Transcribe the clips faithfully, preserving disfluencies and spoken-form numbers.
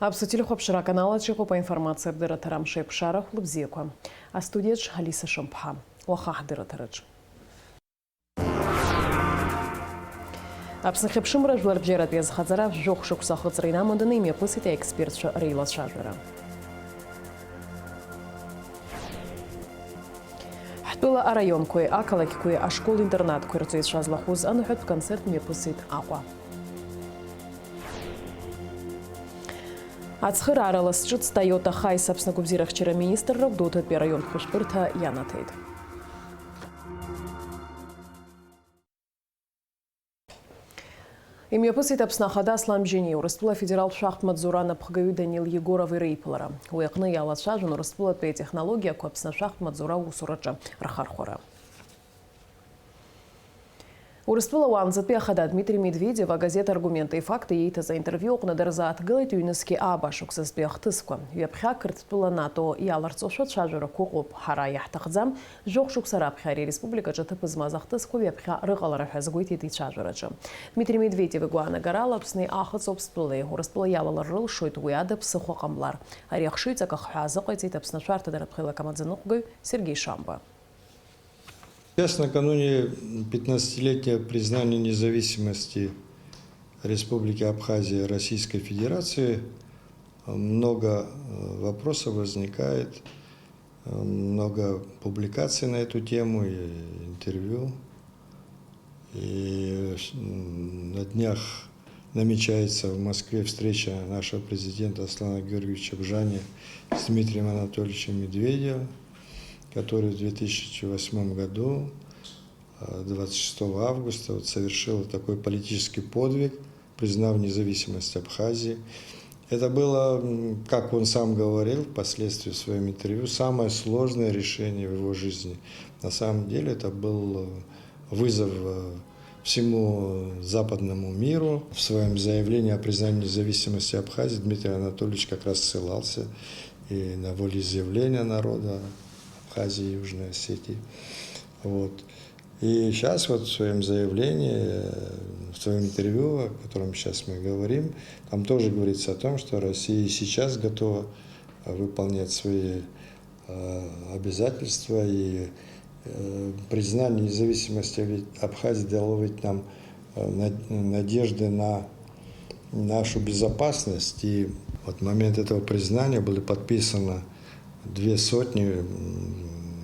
Аԥсуа телехәаԥшра аканал аҿы иҟоуп аинформациа абдырраҭара, амш еиқәшара, хәлыбзиақәа. Астудиаҿ Алиса Шамԥҳа. Уаха ҳдырраҭараҿ. Аԥсны ахьыԥшымра жәларбжьаратәи азхаҵара жәохә шықәса ахыҵра инамаданы имҩаԥысит аекспертцәа реилацәажәара. Ҳтәыла араионқәеи ақалақьқәеи ашкол-интернатқәеи рҵаҩцәа злахәыз аныҳәатә концерт мҩаԥысит Аҟәа. Ацхыраара лас ҿыц Toyota Hiace Аԥсны агәабзиарахьчара аминистрра Гәдоуҭатәи араион хәышәтәырҭа ианаҭеит. Имҩаԥысит Аԥсны Ахада Аслан Бжьаниа Урыстәыла афедералтә шәахтә маҵзура анапхгаҩы Данил Егоров иреиԥылара. Уи аҟны иалацәажәон Урыстәылатәи атехнологиақәа Аԥсны ашәахтә маҵзура аусураҿы рхархәара. Урыстәыла уаанӡатәи ахада Дмитрий Медведев агазеҭ Аргументы и факты ииҭаз аинтервиу аҟны дырзааҭгылеит ҩнызқьи ааба шықәсазтәи ахҭысқәа. Ҩаԥхьа Қырҭтәыла НАТО иаларҵошәа цәажәарақәа ыҟоуп, ҳара иаҳҭахӡам, Жәохә шықәса раԥхьа ари ареспублика аҿы аҭыԥ змаз ахҭысқәа ҩаԥхьа рыҟалара ҳәа азгәеиҭеит ицәажәараҿы. Дмитрий Медведев игәаанагарала, Аԥсни Аахыҵ Аԥстәылеи Урыстәыла иалалар рылшоит, уи ада ԥсыхәа ҟамлар. Ари ахшыҩҵак ахҳәаа азыҟаиҵеит Аԥсны ашәарҭадаратә хеилак амаӡаныҟәгаҩ Сергеи Шамба. Сейчас, накануне пятнадцатилетия признания независимости Республики Абхазия Российской Федерации, много э, вопросов возникает. Много публикаций на эту тему и интервью. И на днях намечается в Москве встреча нашего президента Аслана Георгиевича Бжани с Дмитрием Анатольевичем Медведевым, который в две тысячи восьмом году, двадцать шестого августа, вот совершил такой политический подвиг, признав независимость Абхазии. Это было, как он сам говорил впоследствии в своем интервью, самое сложное решение в его жизни. На самом деле это был вызов всему западному миру. В своем заявлении о признании независимости Абхазии Дмитрий Анатольевич как раз ссылался и на волеизъявление народа Абхазии и Южной Осетии. Вот. И сейчас вот в своем заявлении, в своем интервью, о котором сейчас мы говорим, там тоже говорится о том, что Россия и сейчас готова выполнять свои обязательства, и признание независимости Абхазии дало ведь нам надежды на нашу безопасность. И вот в момент этого признания были подписаны две сотни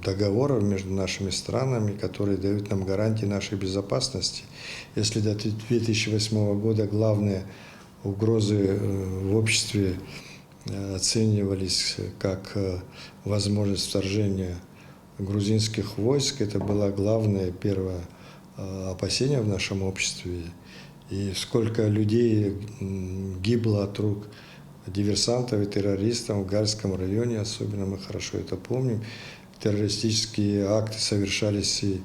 договоров между нашими странами, которые дают нам гарантии нашей безопасности. Если до две тысячи восьмого года главные угрозы в обществе оценивались как возможность вторжения грузинских войск, это было главное первое опасение в нашем обществе. И сколько людей гибло от рук диверсантов и террористов в Гальском районе, особенно мы хорошо это помним. Террористические акты совершались и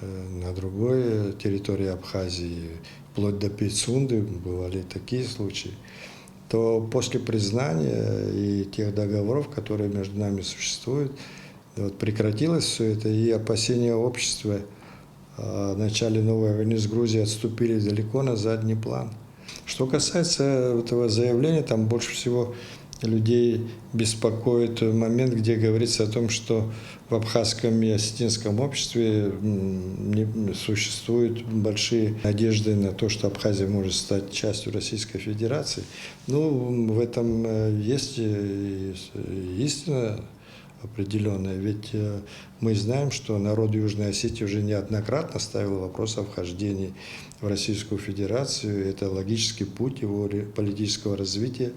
на другой территории Абхазии, вплоть до Пицунды, бывали такие случаи, то после признания и тех договоров, которые между нами существуют, вот прекратилось все это, и опасения общества о начале новой войны с Грузией отступили далеко на задний план. Что касается этого заявления, там больше всего людей беспокоит момент, где говорится о том, что в абхазском и осетинском обществе существуют большие надежды на то, что Абхазия может стать частью Российской Федерации. Ну, в этом есть истина определенная. Ведь мы знаем, что народ Южной Осетии уже неоднократно ставил вопрос о вхождении в Российскую Федерацию. Это логический путь его политического развития.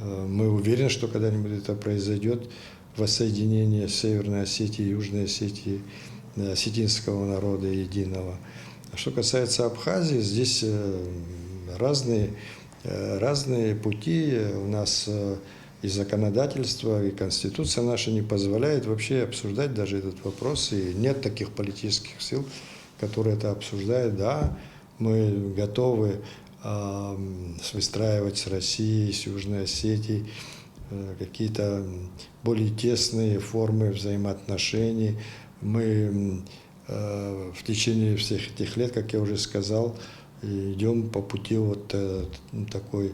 Мы уверены, что когда-нибудь это произойдет, воссоединение Северной Осетии и Южной Осетии, осетинского народа единого. А что касается Абхазии, здесь разные, разные пути. У нас и законодательство, и конституция наша не позволяет вообще обсуждать даже этот вопрос, и нет таких политических сил, которые это обсуждают. Да, мы готовы выстраивать с Россией, с Южной Осетией какие-то более тесные формы взаимоотношений. Мы в течение всех этих лет, как я уже сказал, идем по пути вот такой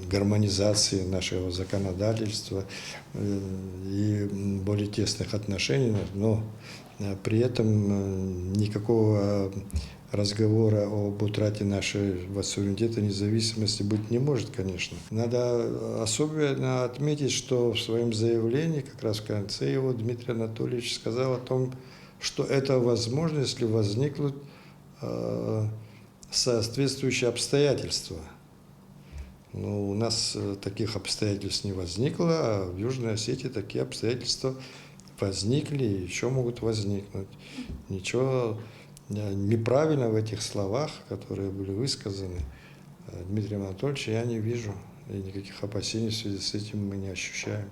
гармонизации нашего законодательства, э, и более тесных отношений, но, э, при этом, э, никакого разговора об утрате нашего суверенитета и независимости быть не может, конечно. Надо особенно отметить, что в своём заявлении, как раз в конце его, Дмитрий Анатольевич сказал о том, что это возможно, если возникнут, э, соответствующие обстоятельства. Ну, у нас, э, таких обстоятельств не возникло, а в Южной Осетии такие обстоятельства возникли и ещё могут возникнуть. Ничего, э, неправильного в этих словах, которые были высказаны, э, Дмитрием Анатольевичем, я не вижу. И никаких опасений в связи с этим мы не ощущаем.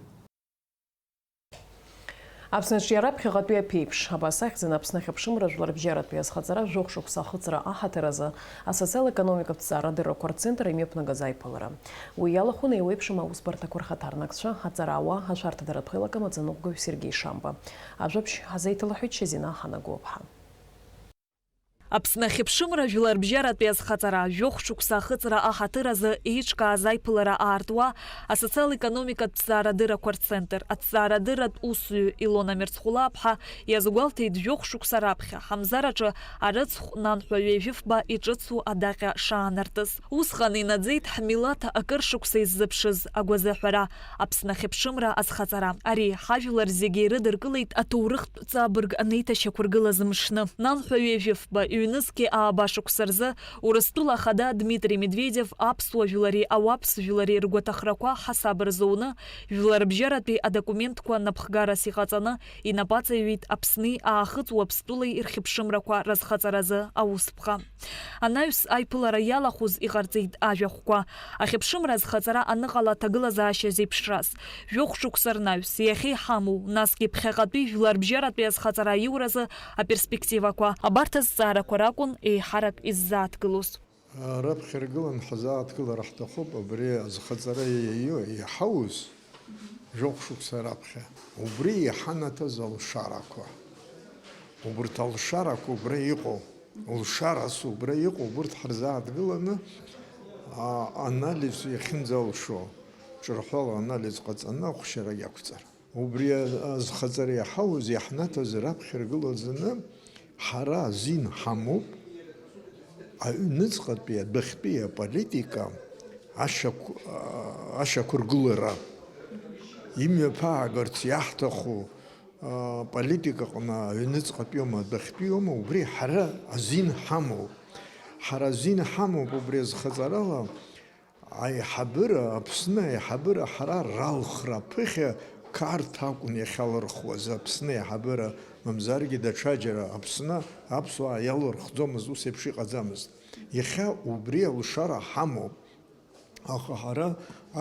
Аԥсны аҿиара ԥхьаҟатәи аԥеиԥш, абас ахьӡын Аԥсны ахьыԥшымра жәларбжьаратәи азхаҵара жәохә шықәса ахыҵра аҳаҭыр азы асоциал-економикатә ҭҵаарадыррақәа рцентр имҩаԥнагаз аиԥылара. Уи иалахәын еиуеиԥшым аусбарҭақәа рхаҭарнакцәа, аҵарауаа, ашәарҭадаратә ҳәа еилакы амаӡаныҟәгаҩ Сергеи Шамба. Ажәабжь ҳазеиҭалҳәеит Шьазина Аханагәлаԥҳа. Аԥсны ахьыԥшымра жәларбжьаратәи азхаҵара, жәохә шықәса ахыҵра аҳаҭыр азы еиҿкааз аиԥылара аартуа, асоциал-економикатә ҭҵаарадыррақәа рцентр аҭҵаарадырратә усзуҩ Илона Мерцхәлаԥҳа иазгәалҭеит, жәохә шықәса раԥхьа Ҳамзараҿы арыцхә нанҳәа ҩажәи фба иҿыцу адаҟьа шаанартыз. Усҟан инаӡеит ҳмилаҭ акыр шықәса иззыԥшыз агәазыҳәара, Аԥсны ахьыԥшымра азхаҵара. Ари ҳажәлар зегьы ирыдыркылеит аҭоурыхтә ҵабырг анеиҭашьақәыргылаз мшны. Нанҳәа ҩажәи фба ҩнызқьи ааба шықәса рзы Урыстәыла Ахада Дмитрий Медведев аԥсуа жәлари ауаԥс жәлари ргәаҭахрақәа ҳасаб рзуны, жәларбжьаратәи адокументқәа напхгарас иҟаҵаны инапаҵаҩит Аԥсни Аахыҵ Уаԥстәылеи рхьыԥшымрақәа рызхаҵаразы аусԥҟа. Анаҩс аиԥылара иалахәыз иҟарҵеит ажәахәқәа. Ахьыԥшымра азхаҵара аныҟала аҭагылазаашьа зеиԥшраз, жәохә шықәса рнаҩс, иахьа иҳамоу, насгьы ԥхьаҟатәи жәларбжьаратәи азхаҵара аиуразы аперспективақәа, абарҭ азҵаарақәа ракәын еиҳарак иззааҭгылоз. Раԥхьа иргылан ҳзааҭгылар ҳҭахуп абри азхаҵара иаиу, иаҳауз жәохә шықәса раԥхьа. Убри иҳанаҭаз алшарақәа. Убырҭ алшарақәа убра иҟоу, лшарас убра иҟоу, убырҭ ҳарзааҭгыланы, а, анализ иахьынӡалшо, ҿырҳәала анализ ҟаҵаны ахәшьара иақәҵар. Убри азхаҵара иаҳауз, иаҳнаҭаз раԥхьа иргылаӡаны ҳара азин ҳамоуп, аҩныҵҟатәи адәахьтәи аполитика ашьақә-, а, ашьақәыргылара, имҩаԥаагарц иаҳҭаху, а, политикаҟны аҩныҵҟатәиоума, адәахьтәиоума, убри ҳара азин ҳамоуп. Ҳара азин ҳамоуп убри азхаҵарала. Аиҳабыра, Аԥсны аиҳабыра ҳара ралхра аԥыхьа Қарҭ акәын иахьалырхуаз, Аԥсны аиҳабыра, мамзаргьы даҽаџьара Аԥсны аԥсуаа иалырхӡомызт, ус еиԥш иҟаӡамызт. Иахьа убри алшара ҳамоуп, аха ҳара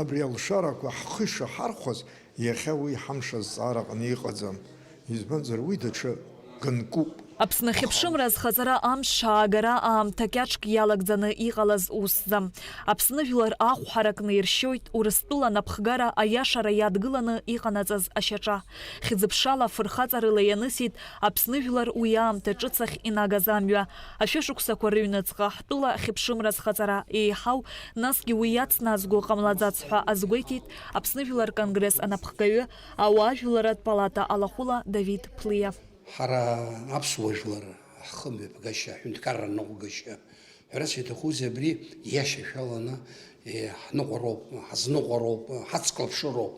абри алшарақәа ҳхы ишаҳархәаз, иахьа уи ҳамш азҵаараҟны иҟаӡам. Избанзар, уи даҽа ганкуп. Аԥсны ахьыԥшымра азхаҵара амш аагара аамҭа кьаҿк иалагӡаны иҟалаз усӡам. Аԥсны жәлар ахә ҳаракны иршьоит Урыстәыла анапхгара аиашара иадгыланы иҟанаҵаз ашьаҿа. Хьӡыԥшала, фырхаҵарыла ианысит Аԥсны жәлар уи аамҭа ҿыц ахь инагаз амҩа. Ашәышықәсақәа рыҩныҵҟа ҳтәыла ахьыԥшымра азхаҵара еиҳау, насгьы уи иацназго ҟамлаӡац ҳәа азгәеиҭеит Аԥсны Жәлар Конгресс анапхгаҩы, ауаажәларратә палата алахәыла Давид Ԥлиа. Ҳара аԥсуа жәлар ҳхымҩаԥгашьа, ҳҳәынҭқарра ныҟәгашьа, ҳәарас иаҭахузеи, абри иашьашәаланы, е, ҳныҟәароуп, ҳазныҟәароуп, ҳацклаԥшыроуп.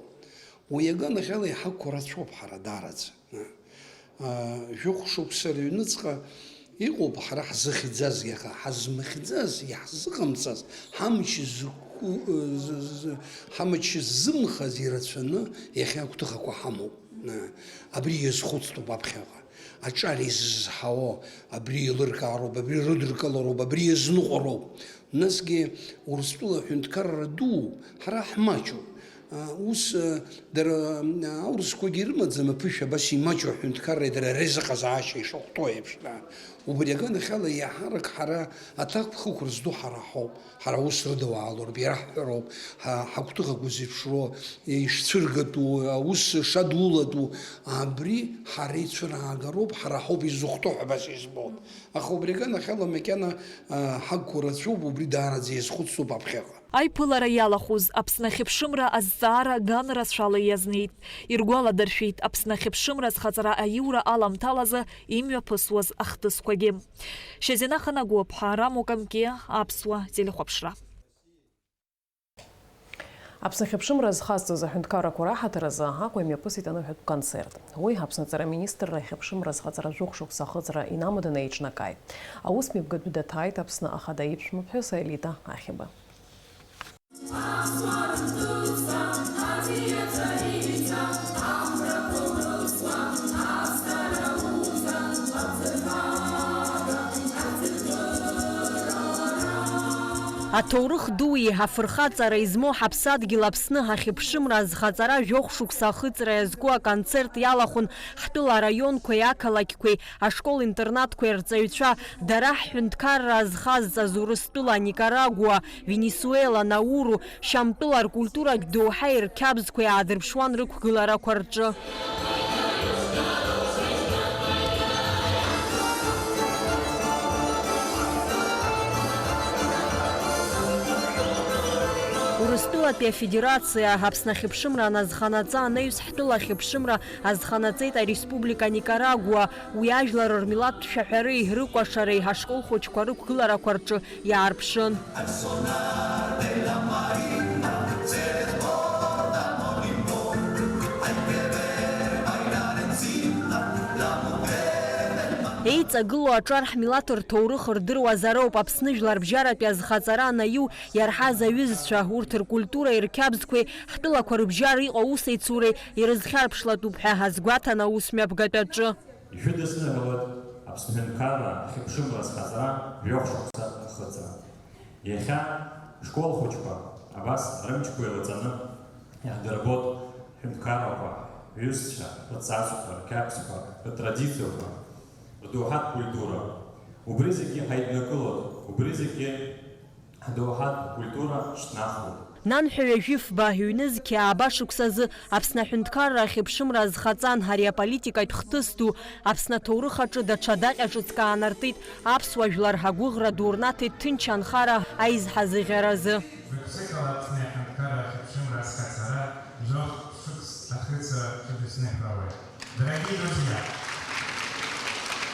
Уи аганахьала иҳақәу рацәоуп ҳара даараӡа. Жәохә шықәса рыҩныҵҟа иҟоуп ҳара ҳзыхьӡазгьы, аха ҳазмыхьӡаз, иаҳзыҟамҵаз, ҳамч зқәу-, з-, з-, ҳамч ззымхаз ирацәаны иахьа агәҭыхақәа ҳамоуп. Абри иазхәыцтәуп аԥхьаҟа. Аҿар изызҳауа, абри еилыркаароуп, абри рыдыркылароуп, абри иазныҟәароуп. Насгьы Урыстәыла аҳәынҭқарра ду, ҳара ҳмаҷуп. А, ус, а, дара, а, аурысқәагьы ирымаӡам аԥышәа, абас имаҷу аҳәынҭқарра, дара реизыҟазаашьа ишахәҭоу еиԥш, а, Убри аганахьала, иаҳарак ҳара аҭакԥхықәра зду ҳара ҳауп, ҳара аус рыдауаалоуп, ираҳҳәароуп, ҳа-, ҳагәҭыхақәа зеиԥшроу, ишцәыргатәу, аус шадулатәу, абри ҳара ицәыраагароуп, ҳара ҳауп изыхәҭоу ҳәа абас избоит. Аха убри аганахьала макьана, а, ҳагқәа рацәоуп, убри даараӡа иазхәыцтәуп аԥхьаҟа. Аиԥылара иалахәыз Аԥсны ахьыԥшымра азҵаара ган рацәала иазнеит. Иргәаладыршәеит Аԥсны ахьыԥшымра азхаҵара аиура аламҭалазы имҩаԥысуаз ахҭысқәагьы. Шьазина Ханагәыԥҳа, Рамо Камке, Аԥсуа телехәаԥшра. Аԥсны ахьыԥшымра зхазҵаз аҳәынҭқаррақәа раҳаҭыр азы Аҟәа имҩаԥысит аныҳәатә концерт. Уи Аԥсны аҵара аминистрра ахьыԥшымра азхаҵара жәохә шықәса ахыҵра инамаданы еиҿнакааит. Аус мҩаԥгатәы даҭааит Аԥсны ахада иԥшәмаԥҳәыс Елита Ахьба. Аҭоурых дуи афырхаҵареи змоу ҳаԥсадгьыл Аԥсны ҳахьыԥшымра азхаҵара жәохә шықәса ахыҵра иазку аконцерт иалахәын ҳтәыла араионқәеи ақалақьқәеи ашкол-интернатқәеи рҵаҩцәа, дара ҳҳәынҭқарра азхазҵаз Урыстәыла, Никарагуа, Венесуела, Науру, Шьамтәыла ркультуратә доуҳа ирқьабзқәа иаадырԥшуан рықәгыларақәа рҿы. Урыстәылатәи Афедерациа, Аԥсны ахьыԥшымра аназханаҵа анаҩс ҳтәыла ахьыԥшымра азханаҵеит ареспублика Никарагуа, уи ажәлар рмилаҭтә шәаҳәареи рыкәашареи ҳашкол хәыҷқәа рықәгыларақәа рҿы иаарԥшын. Еиҵагылоу аҿар ҳмилаҭ рҭоурых рдыруазароуп Аԥсны жәларбжьаратәи азхаҵара анаиу иарҳаз аҩызцәа, урҭ ркультуреи рқьабзқәеи, ҳтәылақәа рыбжьара иҟоу аусеицуреи ирызхьарԥшлатәуп ҳәа азгәаҭан аус мҩаԥгатәаҿы. Ишәыдысныҳәалоит Аԥсны аҳәынҭқарра ахьыԥшымра азхаҵара жәохә шықәса ахыҵра. Иахьа школ хәыҷқәа абас рымчқәа еилаҵаны иаҳдырбоит ҳҳәынҭқаррақәа, ҳҩызцәа, рцасқәа, рқьабзқәа, ртрадициақәа, рдоуҳатә культура. Убри зегьы ҳаиднакылоит, убри зегьы ҳдоуҳатә культура шьҭнахуеит. Нанҳәа ҩажәи фба, ҩнызқьи ааба шықәсазы Аԥсны аҳәынҭқарра ахьыԥшымра азхаҵан ари аполитикатә хҭыс ду, Аԥсны аҭоурых аҿы даҽа даҟьа ҿыцк аанартит, аԥсуа жәлар агәыӷра ду рнаҭеит ҭынч анхара аизҳазыӷьаразы. Гәыԥсыхала Аԥсны аҳәынҭқарра ахьыԥшымра азхаҵара жәохә шықәс ахыҵра шәыдысныҳәалоит. Дорогие друзья,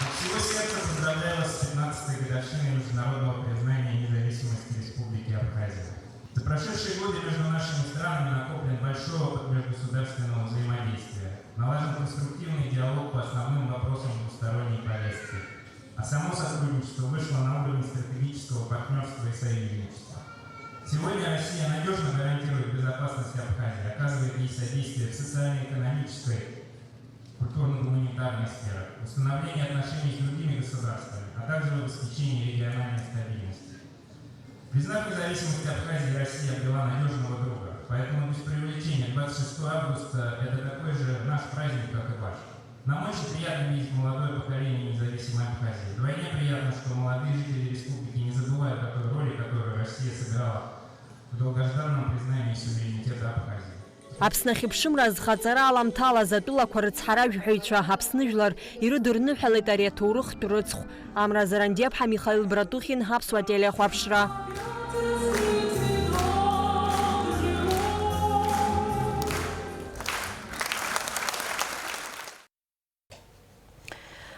от всего сердца поздравляю вас с пятнадцатой годовщиной международного признания независимости Республики Абхазия. За прошедшие годы между нашими странами накоплен большой опыт межгосударственного взаимодействия, налажен конструктивный диалог по основным вопросам двусторонней повестки, а само сотрудничество вышло на уровень стратегического партнерства и союзничества. Сегодня Россия надежно гарантирует безопасность Абхазии, оказывает ей содействие в социально-экономической, культурно-гуманитарной сферах, установлении отношений с другими государствами, а также в обеспечении региональной стабильности. Признав независимость Абхазии, Россия обрела надежного друга, поэтому без преувеличения двадцать шестого августа — это такой же наш праздник, как и ваш. Нам очень приятно видеть молодое поколение независимой Абхазии. Вдвойне приятно, что молодые жители республики не забывают о той роли, которую Россия сыграла в долгожданном признании суверенитета Абхазии. Аԥсны ахьыԥшымра азхаҵара аламҭалаз атәылақәа рыцҳаражәҳәаҩцәа Аԥсны жәлар ирыдырныҳәалеит ари аҭоурыхтә рыцхә. Амра Зарандиаԥҳа, Михаил Братухин, Аԥсуа телехәаԥшра.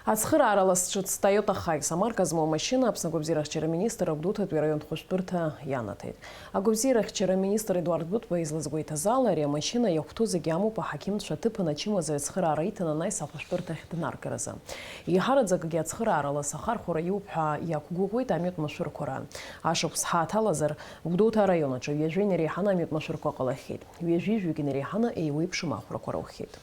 Ацхыраара лас ҿыц Toyota Hiace амарка змоу амашьына Аԥсны агәабзиарахьчара аминистр агәдоуҭатәи араион хәышәтәырҭа ианаҭеит. Агәабзиарахьчара аминистр Едуард Бытба излазгәеиҭаз ала, ари амашьына иахәҭоу зегьы амоуп аҳақьымцәа аҭыԥан ачымазаҩ ацхыраара иҭананеис ахәышәтәырҭахь днаргаразы. Еиҳараӡакгьы ацхыраара лас ахархәара иоуп ҳәа иақәгәыӷуеит амҩатә машәырқәа раан. Ашықәс ҳааҭалазар, Гәдоуҭа араион аҿы ҩажәа инареиҳаны амҩатә машәырқәа ҟалахьеит. Ҩажәи жәаҩык инареиҳаны еиуеиԥшым ахәрақәа раухьеит.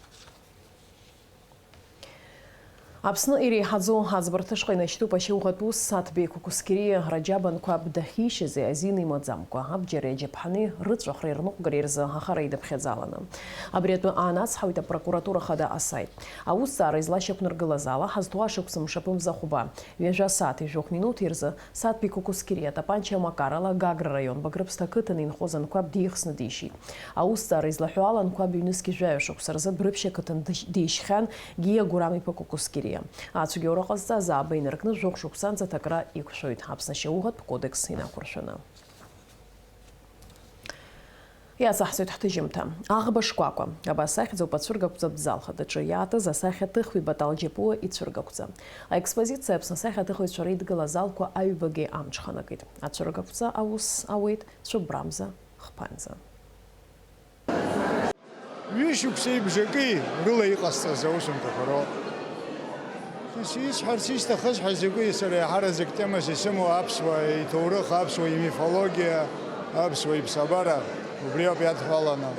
Аԥсны иреиҳаӡоу аӡбарҭа шҟа инашьҭуп ашьауӷатә ус Саҭбеи Кәыкәсқьриа Раџьаб Анқәаб дахьишьызи азин имаӡамкәа, абџьареи аџьаԥҳани рыҵәахреи рныҟәгареи рзы ахара идыԥхьаӡаланы. Абри атәы аанацҳауеит апрокуратура хада асаит. Аусҭҵаара излашьақәнаргылаз ала, ҳазҭоу ашықәс мшаԥымза хәба, ҩажәа сааҭи жәохә минуҭи рзы Саҭбеи Кәыкәсқьриа атапанча амакарала Гагра раион Багрыԥсҭа ақыҭан инхоз Анқәаб дихсны дишьит. Аусҭҵаара излаҳәо ала, Анқәаб ҩнызқь жәаҩа шықәса рзы Брыԥшь ақыҭан дышь-, дишьхьан Гиа Гәырам-иԥа Кәыкәсқьриа. Ацәгьоура ҟазҵаз ааба инаркны жәохә шықәсанӡа аҭакра иқәшәоит, Аԥсны ашьауӷатә кодекс инақәыршәаны. Иацаҳҵоит ҳҭыжьымҭа. Аӷба шкәакәа. Абас ахьӡуп ацәыргақәҵатә зал хадаҿы иаатыз асахьаҭыхҩы Батал Џьапуа ицәыргақәҵа. Аекспозициа Аԥсны асахьаҭыхыҩцәа реидгылаз залқәа аҩбагьы амҽханакит. Ацәыргақәҵа аус ауеит цәыббрамза, хԥанӡа. Ҩышықәсеи бжаки рыла иҟасҵаз аусумҭақәа роуп. Исҳәарц исҭахыз ҳәа закәи, сара еиҳараӡак темас исымоу аԥсуа иҭоурых, аԥсуа имифологиа, аԥсуа иԥсабара, убри ауп иадҳәаланы.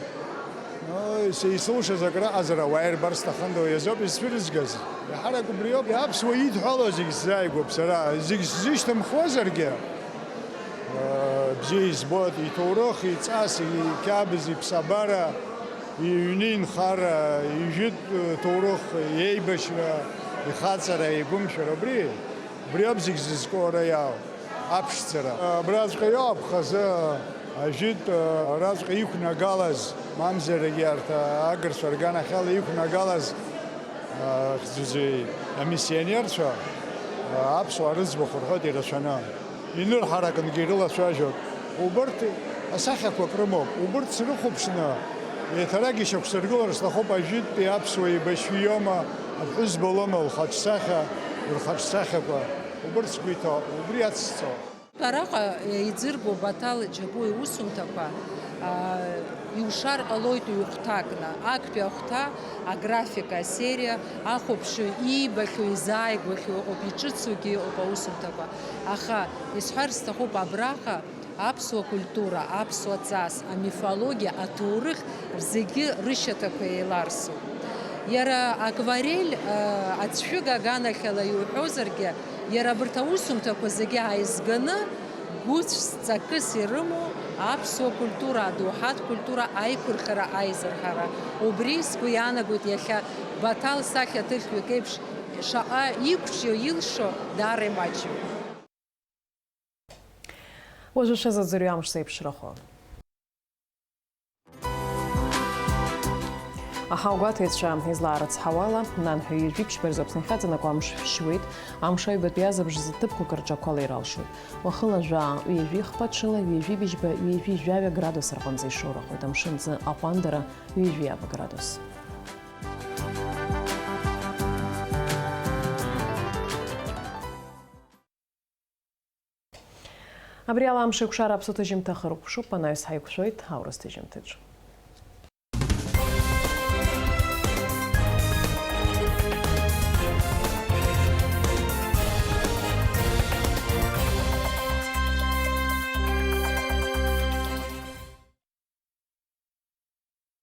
Исылшаз акры аҟазар ауаа ирбар сҭахын, уи азоуп изцәырызгаз. Еиҳарак убри ауп, аԥсуа идҳәалоу зегь сзааигәоуп сара, зегь сзышьҭымхуазаргьы. Бзиа избоит иҭоурых, иҵас, иқьабз, иԥсабара, иҩны инхара, ижәытә ҭоурых, иеибашьра, ихаҵара, игәымшәара, убри, убри ауп зегь зызку ара иаау, аԥшӡара. Абраҵәҟьа иоуп хазы ажәытә, араҵәҟьа иқәнагалаз, мамзаргьы арҭ агырцәа рганахьала иқәнагалаз, хьӡузеи, амиссионерцәа, аԥсуаа рыӡбахә рҳәоит ирацәаны. Инырҳаракынгьы ирылацәажәоит. Убырҭ асахьақәак рымоуп. Убырҭ срыхәаԥшны, еиҭарак ишьақәсыргылар сҭахуп ажәытәтәи аԥсуа еибашьҩы иоума, аԥҳәызба лоума, лхаҿсахьа, рхаҿсахьақәа. Убырҭ сгәы иҭоуп, убри ацсҵо. Араҟа еиҵыргоу Баҭал Џьапуа иусумҭақәа, аа, иушар ҟалоит ҩ-хәҭакны. Актәи ахәҭа, аграфика асериа, ахәаԥшыҩ иибахьоу, изааигәахьоу ыҟоуп, иҿыцугьы ыҟоуп аусумҭақәа. Аха исҳәар сҭахуп абраҟа аԥсуа культура, аԥсуа ҵас, амифологиа, аҭоурых зегьы рышьаҭақәа еиларсуп. Иара акварель, аа, ацәшәыга аганахьала иуҳәозаргьы, иара абарҭ аусумҭақәа зегьы ааизганы, гәыцә ҵакыс ирымоу аԥсуа культура, адоуҳатә культура аиқәырхара, аизырҳара. Убри, сгәы иаанагоит, иахьа Баҭал сахьаҭыхҩык еиԥш шаҟа иқәҿио, илшо даара имаҷҩуп. Уажәы шәазыӡырҩы амш зеиԥшрахо. Аҳауагәаҭаҩцәа излаарыцҳауала, нанҳәа ҩажәи ԥшьба рзы Аԥсны иахьаҵанакуа амш шәшьуеит, амш аҩбатәи азыбжазы ҭыԥқәак рҿы ақәа леира алшоит. Уахыла жәаа, ҩажәи хԥа, ҽыла ҩажәи быжьба, ҩажәи жәаҩа градус рҟынӡа ишоурахоит, амшын аӡы аҟәандара ҩажәи ааба градус. Абри ала амш еиқәшара аԥсуа ҭыжьымҭа ахыркәшоуп, анаҩс ҳаиқәшәоит аурыс ҭыжьымҭаҿы.